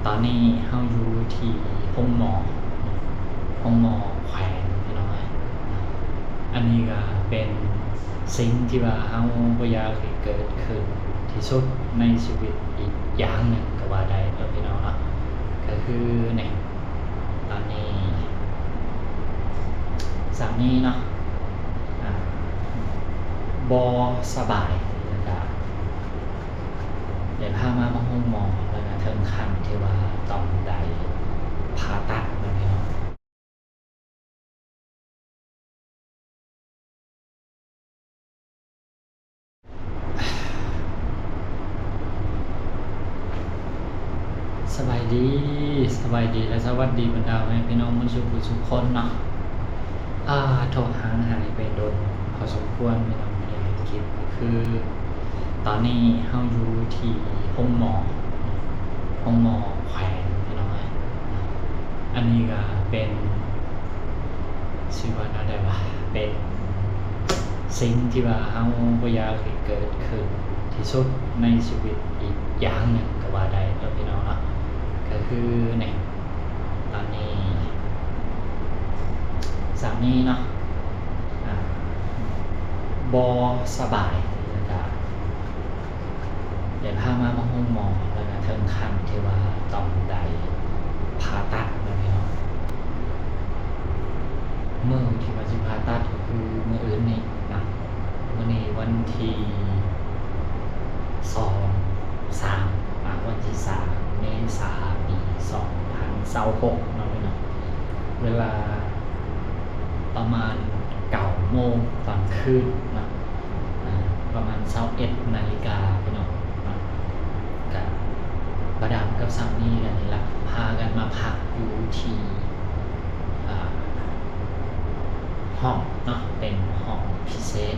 ຕອນນີ້ເຮົາຢູ່ທີ່ໂຮງໝໍ ໂຮງໝໍແຂວງພີ່ນ້ອງເອີຍ. ອັນນີ້ກໍເປັນສິ່ງທີ່ວ່າເຮົາບໍ່ຢາກໃຫ້ເກີດຂຶ້ນທີ່ສຸດໃນຊີວິດອີກຢ່າງໜຶ່ງກໍວ່າໄດ້ເນາະພີ່ນ້ອງເນາະ. ກໍຄືນີ້ ຕອນນີ້ສາມີເນາະ ອາ ບໍ່ສະບາຍ ແລ້ວກະ ໄດ້ພາມາ ມາໂຮງໝໍ ແລ້ວກະເຖິງຂັ້ນທີ່ວ່າຕ້ອງໄດ້ຜ່າຕັດແລ້ວພີ່ນ້ອງ. ສະບາຍດີ ສະບາຍດີ ແລະ ສະຫວັດດີບັນດາແມ່ພີ່ນ້ອງໝົດສູ່ຜູ້ສູ່ຄົນເນາະ. ອາ ໂທຫາງຫາຍໄປດົນພໍສົມຄວນພີ່ນ້ອງ ບໍ່ໄດ້ເຮັດຄລິບ ກໍຄືຕອນນີ້ເຮົາຢູ່ທີ່ໂຮງໝໍ ໂຮງໝໍແຂວງພີ່ນ້ອງເອີຍ. ອັນນີ້ກໍເປັນ ຊິວ່າແນວໃດວະ ເປັນສິ່ງທີ່ວ່າເຮົາບໍ່ຢາກໃຫ້ເກີດຂຶ້ນທີ່ສຸດໃນຊີວິດອີກຢ່າງໜຶ່ງກໍວ່າໄດ້ເນາະພີ່ນ້ອງເນາະ. ກໍຄືນີ້ ຕອນນີ້ສາມີເນາະ ອາ ບໍ່ສະບາຍ ແລ້ວກະໄດ້ພາມາ ມາໂຮງໝໍ ແລ້ວກະເຖິງຂັ້ນທີ່ວ່າຕ້ອງໄດ້ຜ່າຕັດແລ້ວພີ່ນ້ອງ. ມື້ທີ່ວ່າຊິຜ່າຕັດກໍຄືມື້ອື່ນນີ້ນະ ມື້ນີ້ວັນທີສອງ ສາມ ອາ ວັນທີສາມ ເມສາ ປີສອງພັນຊາວຫົກເນາະພີ່ນ້ອງ. ເວລາປະມານເກົ້າໂມງຕອນຄືນເນາະ ອາ ປະມານຊາວເອັດນາລິກາພີ່ນ້ອງເນາະ. ກະ ປາດຳກັບສາມີກັນນີ້ລະ ພາກັນມາພັກຢູ່ທີ່ ອາ ຫ້ອງເນາະ ເປັນຫ້ອງພິເສດ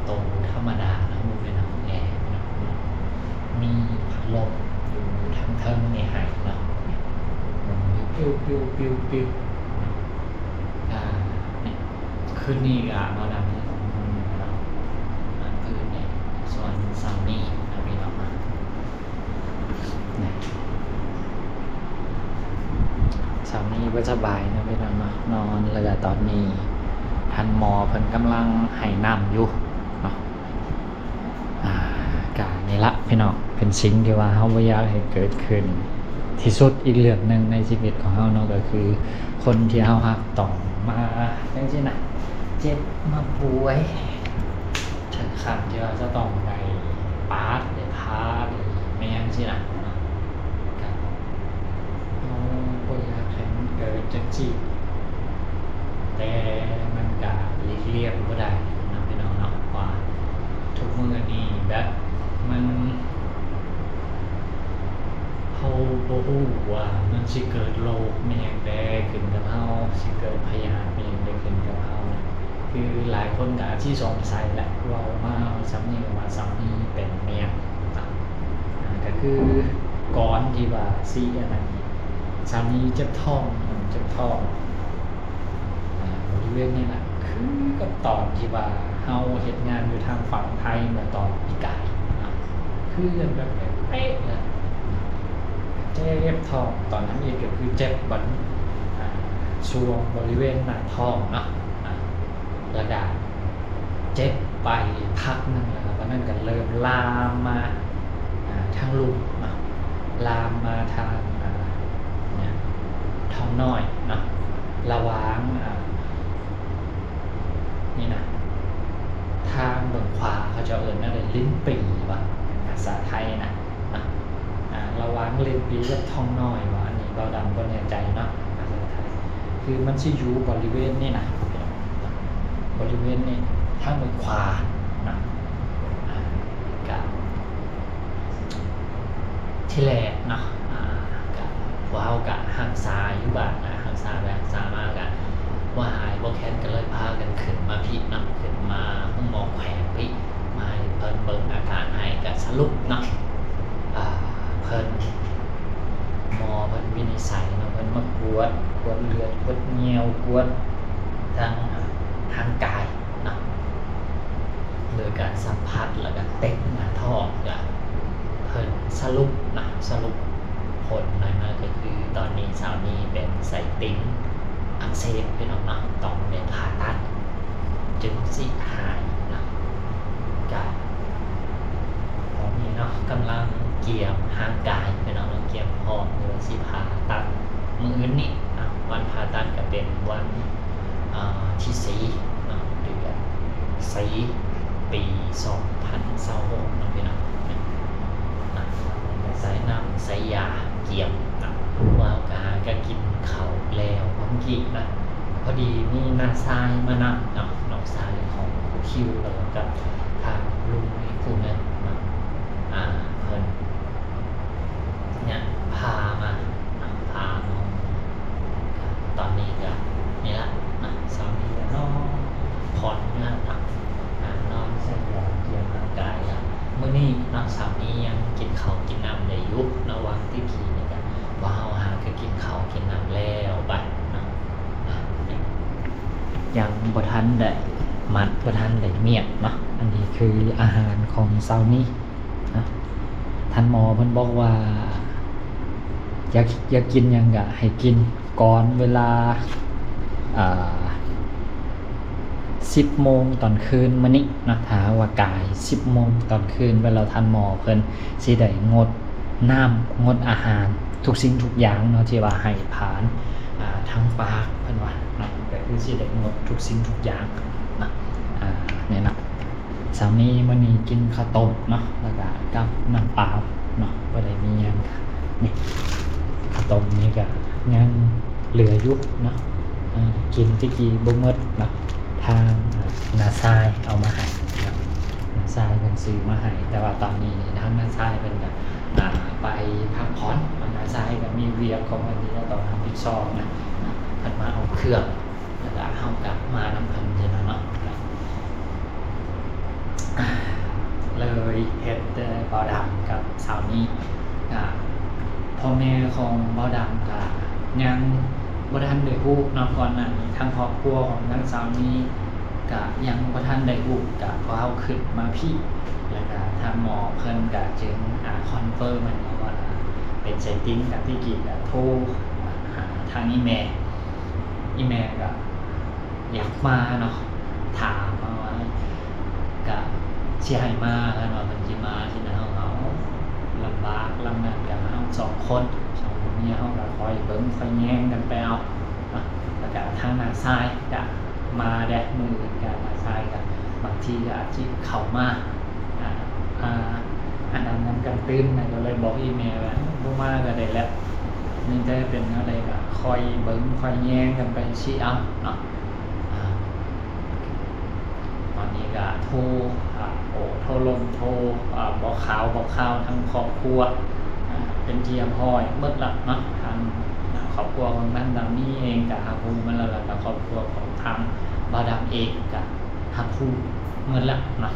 ໂຕທຳມະດາເນາະ ບໍ່ແມ່ນຫ້ອງແອເນາະ ມີພັດລົມຢູ່ທາງເທິງນີ້ໃຫ້ເນາະ ໝູນຢູ່ປິວໆໆໆ ອາ ຄືນນີ້ກະມານຳເນາະ ມາຄືນນີ້ ສ່ວນສາມີນະພີ່ນ້ອງເນາະ. ສາມີບໍ່ສະບາຍເນາະພີ່ນ້ອງເນາະ ນອນ ແລ້ວກະຕອນນີ້ທ່ານໝໍເພິ່ນກຳລັງໃຫ້ນ້ຳຢູ່ເນາະ. ອາ ກະນີ້ລະພີ່ນ້ອງ ເປັນສິ່ງທີ່ວ່າເຮົາບໍ່ຢາກໃຫ້ເກີດຂຶ້ນທີ່ສຸດອີກເລື່ອງໜຶ່ງໃນຊີວິດຂອງເຮົາເນາະ ກໍຄືຄົນທີ່ເຮົາຮັກຕ້ອງມາຈັ່ງຊີ້ນະ ເຈັບມາປ່ວຍ ເຖິງຂັ້ນທີ່ວ່າຈະຕ້ອງໄດ້ປາດ ໄດ້ຜ່າ ໄດ້ແມ່ນຈັ່ງຊີ້ນະ ກໍເຮົາບໍ່ຢາກໃຫ້ມັນເກີດຈັ່ງຊີ້ ແຕ່ມັນກະຫຼີກລ່ຽງບໍ່ໄດ້ນະພີ່ນ້ອງເນາະ ວ່າທຸກມື້ນີ້ແບບມັນ ເຮົາບໍ່ຮູ້ວ່າມັນຊິເກີດໂລກແມ່ນຫຍັງແດ່ຂຶ້ນກັບເຮົາ ຊິເກີດພະຍາດແມ່ນຫຍັງແດ່ຂຶ້ນກັບເຮົານະ. ຄືຫຼາຍຄົນກໍອາດຊິສົງໄສແຫຼະ ເວົ້າມາເຮົາສ່ຳນີ້ ເວົ້າມາສ່ຳນີ້ ເປັນແມ່ນຫຍັງ? ອາ ກໍຄືກ່ອນທີ່ວ່າຊິອັນນັ້ນ ສາມີເຈັບທ້ອງ ເຈັບທ້ອງ ອາ ບໍລິເວນນີ້ລະ ຄືກັບຕອນທີ່ວ່າເຮົາເຮັດງານຢູ່ທາງຝັ່ງໄທເມື່ອຕອນປີກາຍນະ ຄືກັນແບບເປະເລີຍ ເຈັບທ້ອງ ຕອນທຳອິດກໍຄືເຈັບບັນ ອາ ຊ່ວງບໍລິເວນໜ້າທ້ອງເນາະ ອາ ແລ້ວກະເຈັບໄປພັກໜຶ່ງ ແລ້ວກະບາດນັ້ນກະເລີ່ມລາມມາ ອາ ທາງລຸ່ມເນາະ ລາມມາທາງ ອາ ຫຍັງ ທ້ອງນ້ອຍເນາະ ລະຫວ່າງ ອາ ນີ້ນະ ທາງເບື້ອງຂວາເຂົາເຈົ້າເອີ້ນແນວໃດ ລິ້ນປີຫວາ ພາສາໄທນະ ນະ ອາ ລະຫວ່າງລິ້ນປີກັບທ້ອງນ້ອຍຫວາ ອັນນີ້ບ່າວດຳບໍ່ແນ່ໃຈເນາະ ພາສາໄທ ຄືມັນຊິຢູ່ບໍລິເວນນີ້ນະ ບໍລິເວນນີ້ ທາງເບື້ອງຂວານະ ອາ ກະ ທີແລກເນາະ ອາ ກະ ພວກເຮົາກະຮັກສາຢູ່ບ້ານນະ ຮັກສາໄປຮັກສາມາກະບໍ່ຫາຍບໍ່ແຄນ ກະເລີຍພາກັນຂຶ້ນມາພີ້ເນາະ ຂຶ້ນມາໂຮງໝໍແຂວງພີ້ ມາໃຫ້ເພິ່ນເບິ່ງອາການໃຫ້ ກະສະຫຼຸບເນາະ ອາ ເພິ່ນ ໝໍເພິ່ນວິນິດໄສເນາະ ເພິ່ນມາກວດ ກວດເລືອດ ກວດຍ່ຽວ ກວດທາງ ທາງກາຍ ເນາະ ໂດຍການສຳຜັດ ແລ້ວກະເຕັກໜ້າທ້ອງ ກະເພິ່ນສະຫຼຸບນະ ສະຫຼຸບຜົນ ຕອນນີ້ສາວນີເປັນໄສ້ຕິ່ງອັກເສບ ພີ່ນ້ອງເນາະ, ຕ້ອງໄດ້ຜ່າຕັດຈຶ່ງຊິຫາຍເນາະ. ກະຕອນນີ້ເນາະ ກຳລັງກຽມຮ່າງກາຍ ພີ່ນ້ອງເນາະ, ກຽມພ້ອມເພື່ອຊິຜ່າຕັດມື້ອື່ນນີ້ເນາະ. ວັນຜ່າຕັດກະເປັນວັນ ເອີ ທີສີ່ເນາະ ເດືອນສີ່ ປີສອງພັນຊາວຫົກເນາະ ພີ່ນ້ອງເນາະ. ໃສ່ນ້ຳໃສ່ຢາກຽມເນາະ, ພວກເຮົາກະຫາກະກິນເຂົ້າແລ້ວເມື່ອກີ້ນະ, ພໍດີມີນ້າຊາຍມານຳເນາະ, ນ້ອງຊາຍຂອງຄູຄິວ ແລ້ວກໍກັບທາງລຸງອີກຜູ້ໜຶ່ງເນາະ. ອາ ເພິ່ນ ຍະ ພາມາ ພາມາ ຕອນນີ້ກະນີ້ລະນະ ສາວນີກະນອນ ຂໍອະນຸຍາດນະ ນອນໃສ່ຢາກຽມຮ່າງກາຍລະ. ມື້ນີ້ເນາະ ສາວນີຍັງກິນເຂົ້າກິນນ້ຳໄດ້ຢູ່ເນາະ, ຫວ່າງແຕ່ກີ້ນີ້ກະ ພວກເຮົາຫາກະກິນເຂົ້າກິນນ້ຳແລ້ວໄປເນາະ. ອາ ຍັງບໍ່ທັນໄດ້ມັດ ບໍ່ທັນໄດ້ມ້ຽນເນາະ. ອັນນີ້ຄືອາຫານຂອງສາວນີ. ນະ ທ່ານໝໍເພິ່ນບອກວ່າ ຢາກ ຢາກກິນຫຍັງກະໃຫ້ກິນກ່ອນເວລາ ອາ ສິບໂມງຕອນຄືນມື້ນີ້ນະ. ຖ້າວ່າກາຍສິບໂມງຕອນຄືນໄປແລ້ວ ທ່ານໝໍເພິ່ນຊິໄດ້ງົດນ້ຳ ງົດອາຫານທຸກສິ່ງທຸກຢ່າງເນາະ ທີ່ວ່າໃຫ້ຜ່ານ ອາ ທາງປາກ ເພິ່ນວ່າເນາະ, ກະຄືຊິໄດ້ງົດທຸກສິ່ງທຸກຢ່າງນະ. ອາ ແນະນຳ ສາວນີມື້ນີ້ກິນເຂົ້າຕົ້ມເນາະ ແລ້ວກະກັບນ້ຳເປົ່າເນາະ, ບໍ່ໄດ້ມີຫຍັງ. ນີ້ ເຂົ້າຕົ້ມນີ້ກະຍັງເຫຼືອຢູ່ເນາະ, ເອີ ກິນແຕ່ກີ້ບໍ່ໝົດເນາະ, ທາງ ອາ ນ້າຊາຍເອົາມາໃຫ້ເນາະ, ນ້າຊາຍເພິ່ນຊື້ມາໃຫ້. ແຕ່ວ່າຕອນນີ້ນີ້ ທາງນ້າຊາຍເພິ່ນກະ ອາ ໄປພັກຜ່ອນ, ນ້າຊາຍກະມີວຽກຂອງເພິ່ນທີ່ຈະຕ້ອງຮັບຜິດຊອບນະ, ເພິ່ນມາເອົາເຄື່ອງ ແລ້ວກະເຮົາກະມານຳເພິ່ນຊີ້ນະເນາະ. ເລີຍເຮັດແຕ່ບ່າວດຳກັບສາວນີ, ກະພໍ່ແມ່ຂອງບ່າວດຳກະຍັງບໍ່ທັນໄດ້ຮູ້ເນາະ. ກ່ອນໜ້ານີ້ທາງຄອບຄົວຂອງທາງສາວນີກະຍັງບໍ່ທັນໄດ້ຮູ້, ກະພໍເຮົາຂຶ້ນມາພີ້ ແລ້ວກະທາງໝໍເພິ່ນກະຈຶ່ງ ອາ ຄອນເຟີມເນາະວ່າເປັນໄສ້ຕິ່ງ. ກະແຕ່ກີ້ກະໂທຫາທາງອີ່ແມ່ ອີ່ແມ່ກະ ຢາກມາເນາະ, ຖາມມາວ່າກະຊິໃຫ້ມາ ຄັນວ່າເພິ່ນຊິມາຊີ້ນະ. ເຮົາກະລຳບາກລຳນັ້ນ ກະເຮົາສອງຄົນ ສອງຜົວເມຍ ເຮົາກະຄອຍເບິ່ງຄອຍແຍງກັນໄປເອົາເນາະ. ແລ້ວກະທາງນ້າຊາຍກະມາແດ່ ມື້ກະ ນ້າຊາຍກະບາງທີກະອາດຊິເຂົ້າມາ ອາ ອາ ອັນນັ້ນນຳກັນຕື່ມນະ. ກະເລີຍບອກອີ່ແມ່ວ່າ ບໍ່ມາກະໄດ້ແລ້ວ, ມີແຕ່ເປັນແນວໃດກະຄອຍເບິ່ງຄອຍແຍງກັນໄປຊີ້ເອົາເນາະ. ອາ ຕອນນີ້ກະໂທ ອາ ໂອ້ ໂທລົມ ໂທ ອາ ບອກຂ່າວ ບອກຂ່າວທາງຄອບຄົວ ອາ ເປັນທີ່ຮຽບຮ້ອຍໝົດລະເນາະ. ທາງ ອາ ຄອບຄົວຂອງທາງສາມີເອງກະຮັບຮູ້ໝົດລະ ແລ້ວກະຄອບຄົວຂອງທາງບ່າວດຳເອງກະຮັບຮູ້ໝົດລະເນາະ.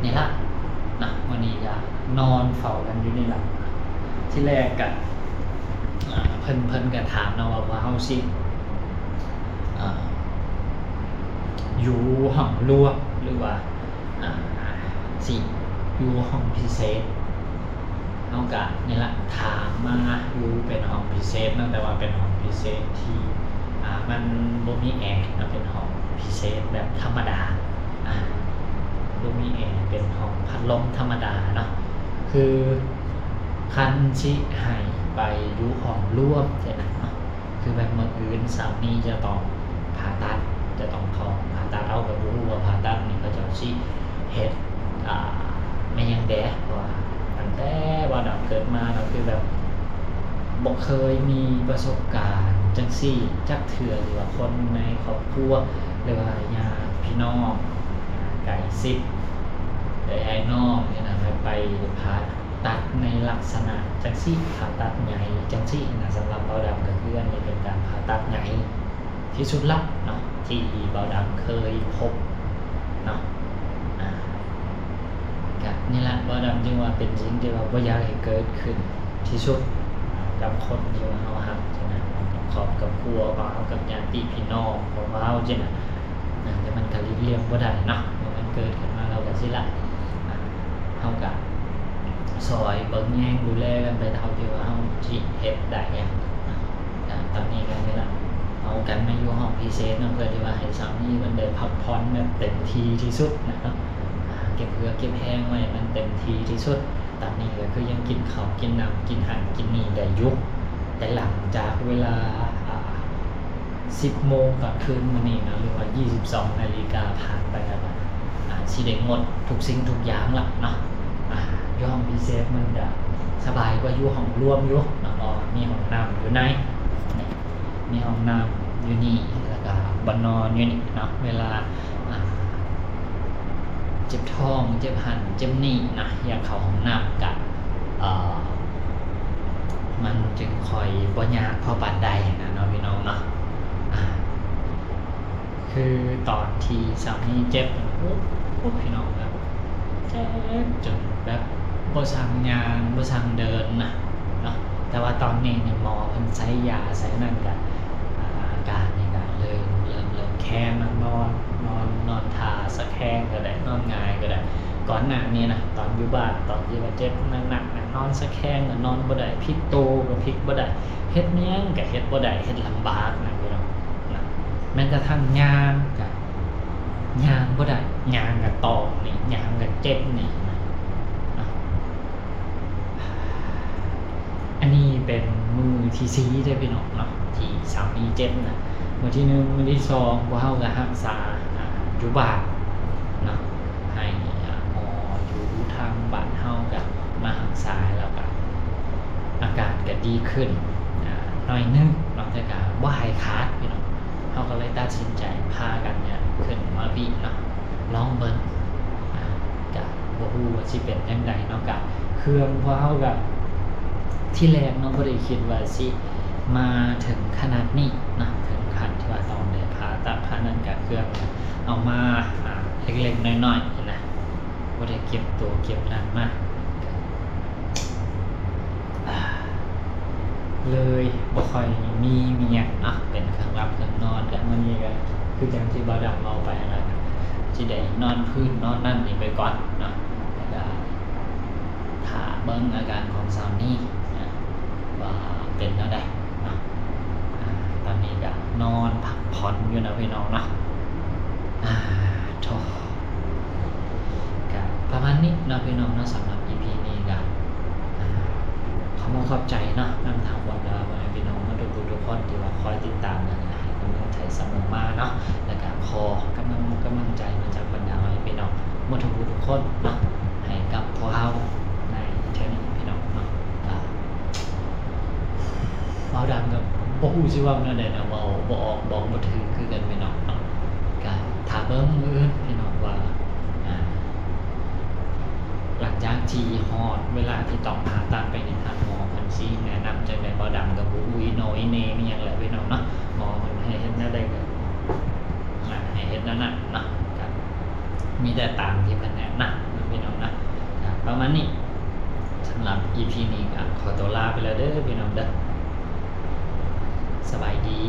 ນີ້ລະນະ ມື້ນີ້ກະນອນເຝົ້າກັນຢູ່ນີ້ລະ. ທີແລກກະ ອາ ເພິ່ນ ເພິ່ນກະຖາມເນາະວ່າ ວ່າເຮົາຊິ ອາ ຢູ່ຫ້ອງລວມ ຫຼືວ່າ ອາ ຊິຢູ່ຫ້ອງພິເສດ. ເຮົາກະນີ້ລະ ຖາມມາຢູ່ເປັນຫ້ອງພິເສດເນາະ, ແຕ່ວ່າເປັນຫ້ອງພິເສດທີ່ ອາ ມັນບໍ່ມີແອເນາະ, ເປັນຫ້ອງພິເສດແບບທຳມະດາ ອາ ບໍ່ມີແອ, ເປັນຫ້ອງພັດລົມທຳມະດາເນາະ. ຄືຄັນຊິໃຫ້ໄປຢູ່ຫ້ອງລວມຈັ່ງນັ້ນເນາະ, ຄືແບບມື້ອື່ນສາມີຈະຕ້ອງຜ່າຕັດ ຈະຕ້ອງເຂົ້າຫ້ອງຜ່າຕັດ, ເຮົາກໍບໍ່ຮູ້ວ່າຜ່າຕັດນີ້ເຂົາເຈົ້າຊິເຮັດ ອາ ແມ່ນຫຍັງແດ່. ເພາະວ່າຕັ້ງແຕ່ບ່າວດຳເກີດມາເນາະ ຄືແບບບໍ່ເຄີຍມີປະສົບການຈັ່ງຊີ້ຈັກເທື່ອ ທີ່ວ່າຄົນໃນຄອບຄົວ ຫຼືວ່າຍາດພີ່ນ້ອງໃກ້ຊິດ ເອື້ອຍອ້າຍນ້ອງນີ້ນະ ໄປຜ່າຕັດໃນລັກສະນະຈັ່ງຊີ້, ຜ່າຕັດໃຫຍ່ຈັ່ງຊີ້ນະ. ສຳລັບບ່າວດຳກໍຄືອັນນີ້ເປັນການຜ່າຕັດໃຫຍ່ ທີ່ສຸດລະເນາະ ທີ່ບ່າວດຳເຄີຍພົບເນາະ. ອາ ກະນີ້ລະ ບ່າວດຳຈຶ່ງວ່າເປັນສິ່ງທີ່ວ່າບໍ່ຢາກໃຫ້ເກີດຂຶ້ນທີ່ສຸດ ອາ ກັບຄົນທີ່ວ່າເຮົາຮັກຊີ້ນະ, ກັບຄອບກັບຄົວຂອງເຮົາ ກັບຍາດຕິພີ່ນ້ອງຂອງເຮົາຊີ້ນະ. ອາ ແຕ່ມັນກະຫຼີກລ່ຽງບໍ່ໄດ້ເນາະ, ເມື່ອມັນເກີດຂຶ້ນມາແລ້ວກະຊີ້ລະ ອາ ເຮົາກະຊ່ອຍເບິ່ງແຍງດູແລກັນໄປເທົ່າທີ່ວ່າເຮົາ ທີ່ເຮັດໄດ້ຫຍັງນະ. ອາ ຕອນນີ້ກໍນີ້ລະ ເອົາກັນມາຢູ່ຫ້ອງພິເສດນຳ ເພື່ອທີ່ວ່າໃຫ້ສາມີເພິ່ນໄດ້ພັກຜ່ອນແບບເຕັມທີ່ທີ່ສຸດນະເນາະ, ອາ ເກັບເຫື່ອເກັບແຮງໄວ້ໃຫ້ມັນເຕັມທີ່ທີ່ສຸດ. ຕອນນີ້ກໍຄືຍັງກິນເຂົ້າກິນນ້ຳ ກິນຫັ້ນກິນນີ້ໄດ້ຢູ່, ແຕ່ຫຼັງຈາກເວລາ ອາ ສິບໂມງຕອນຄືນມື້ນີ້ເນາະ ຫຼືວ່າຊາວສອງນາລິກາຜ່ານໄປແລ້ວ ອາ ຊິໄດ້ງົດທຸກສິ່ງທຸກຢ່າງລະເນາະ. ອາ ຢູ່ຫ້ອງພິເສດມັນກະສະບາຍກວ່າຢູ່ຫ້ອງລວມຢູ່ເນາະ ເພາະວ່າມີຫ້ອງນ້ຳຢູ່ໃນ ນີ້ ມີຫ້ອງນ້ຳຢູ່ນີ້ ແລ້ວກະບ່ອນນອນຢູ່ນີ້ເນາະ. ເວລາ ອາ ເຈັບທ້ອງ ເຈັບຫັ້ນເຈັບນີ້ນະ ຢາກເຂົ້າຫ້ອງນ້ຳກະ ເອີ ມັນຈຶ່ງຄ່ອຍບໍ່ຍາກພໍປານໃດນະເນາະ ພີ່ນ້ອງເນາະ. ອາ ຄືຕອນທີ່ສາມີເຈັບ ໂອ້ ພີ່ນ້ອງ ແບບເຈັບຈົນແບບບໍ່ຊ່າງຍ່າງ ບໍ່ຊ່າງເດີນນະເນາະ, ແຕ່ວ່າຕອນນີ້ນີ້ໝໍເພິ່ນໃສ່ຢາໃສ່ນັ້ນກະ ອາ ອາການນີ້ກະເລີ່ມ ເລີ່ມ ເລີ່ມແຄງນະ ນອນ ນອນ ນອນທ່າສະແຄງກໍໄດ້ ນອນຫງາຍກໍໄດ້. ກ່ອນໜ້ານີ້ນະ ຕອນຢູ່ບ້ານ ຕອນທີ່ວ່າເຈັບໜັກໆນະ ນອນສະແຄງກໍນອນບໍ່ໄດ້ ພິກໂຕກໍພິກບໍ່ໄດ້ ເຮັດຫຍັງກໍເຮັດບໍ່ໄດ້ ເຮັດລຳບາກນະ ພີ່ນ້ອງນະ. ແມ່ນກະທັ້ງຍ່າງກະຍ່າງບໍ່ໄດ້ ຍ່າງກະຕ້ອງນີ້ ຍ່າງກະເຈັບນີ້ນະ. ອັນນີ້ເປັນມື້ທີສີ່ເດີພີ່ນ້ອງເນາະ ທີ່ສາມີເຈັບນະ. ມື້ທີໜຶ່ງ ມື້ທີສອງ ພວກເຮົາກໍຮັກສາ ອາ ຢູ່ບ້ານເນາະ ໃຫ້ ອາ ໝໍຢູ່ທາງບ້ານເຮົາກໍມາຮັກສາ ແລ້ວກໍອາການກໍດີຂຶ້ນ ອາ ໜ້ອຍໜຶ່ງເນາະ ແຕ່ກໍບໍ່ໃຫ້ຂາດພີ່ນ້ອງ. ເຮົາກໍເລີຍຕັດສິນໃຈພາກັນເນຍຂຶ້ນມາພີ້ເນາະ ລອງເບິ່ງ ອາ ກະບໍ່ຮູ້ວ່າຊິເປັນຈັ່ງໃດເນາະ. ກະເຄື່ອງພວກເຮົາກະ ທີແລກເນາະ ບໍ່ໄດ້ຄິດວ່າຊິມາເຖິງຂະໜາດນີ້ເນາະ ເຖິງຂັ້ນທີ່ວ່າຕ້ອງໄດ້ຜ່າຕັດຜ່ານັ້ນ. ກະເຄື່ອງເອົາມາ ອາ ເລັກໆນ້ອຍໆນະ ບໍ່ໄດ້ເກັບໂຕເກັບນັ້ນມາ ກະ ເລີຍບໍ່ຄ່ອຍມີ ມີຫຍັງເນາະ ເປັນເຄື່ອງຫຼັບເຄື່ອງນອນ. ກະມື້ນີ້ກະຄືຈັ່ງທີ່ບ່າວດຳເວົ້າໄປຫັ້ນລະ ຊິໄດ້ນອນພື້ນນອນນັ້ນນີ້ໄປກ່ອນເນາະ ແລ້ວກະຖ້າເບິ່ງອາການຂອງສາມີນະ ວ່າເປັນແນວໃດເນາະ. ອາ ຕອນນີ້ກະນອນພັກຜ່ອນຢູ່ນະພີ່ນ້ອງເນາະ. ອາ ໂທ້ ກະປະມານນີ້ເນາະພີ່ນ້ອງເນາະ. ສຳລັບອີພີນີ້ກະ ອາ ຂໍຂອບໃຈເນາະ ນຳທາງບ່າວດຳ ແລະ ພີ່ນ້ອງໝົດທຸກຜູ້ທຸກຄົນທີ່ວ່າຄອຍຕິດຕາມກັນ ໃຫ້ກຳລັງໃຈສະເໝີມາເນາະ ແລ້ວກະຂໍກຳລັງ ກຳລັງໃຈມາຈາກບັນດາພີ່ນ້ອງໝົດທຸກຜູ້ທຸກຄົນເນາະ ໃຫ້ກັບພວກເຮົາໃນເທື່ອນີ້ພີ່ນ້ອງເນາະ. ກະ ບ່າວດຳກໍບໍ່ຮູ້ຊິເວົ້າແນວໃດນະ ເວົ້າບໍ່ອອກບອກບໍ່ຖືກຄືກັນພີ່ນ້ອງເນາະ. ກະຖ້າເບິ່ງມື້ອື່ນພີ່ນ້ອງວ່າ ອາ ຫຼັງຈາກທີ່ຮອດເວລາທີ່ຕ້ອງຜ່າຕັດໄປນີ້ ທາງໝໍເພິ່ນຊິແນະນຳຈັ່ງໃດ ບ່າວດຳກໍບໍ່ຮູ້ອີ່ໂໜ່ອີ່ເໜ່ມີຫຍັງແຫຼະພີ່ນ້ອງເນາະ. ໝໍເພິ່ນໃຫ້ເຮັດແນວໃດກໍ ອາ ໃຫ້ເຮັດແນວນັ້ນເນາະ. ກະ ມີແຕ່ຕາມທີ່ເພິ່ນແນະນຳເນາະພີ່ນ້ອງນະ. ກະປະມານນີ້ ສຳລັບອີພີນີ້ກະຂໍຕົວລາໄປແລ້ວເດີພີ່ນ້ອງເດີ. ສະບາຍດີ.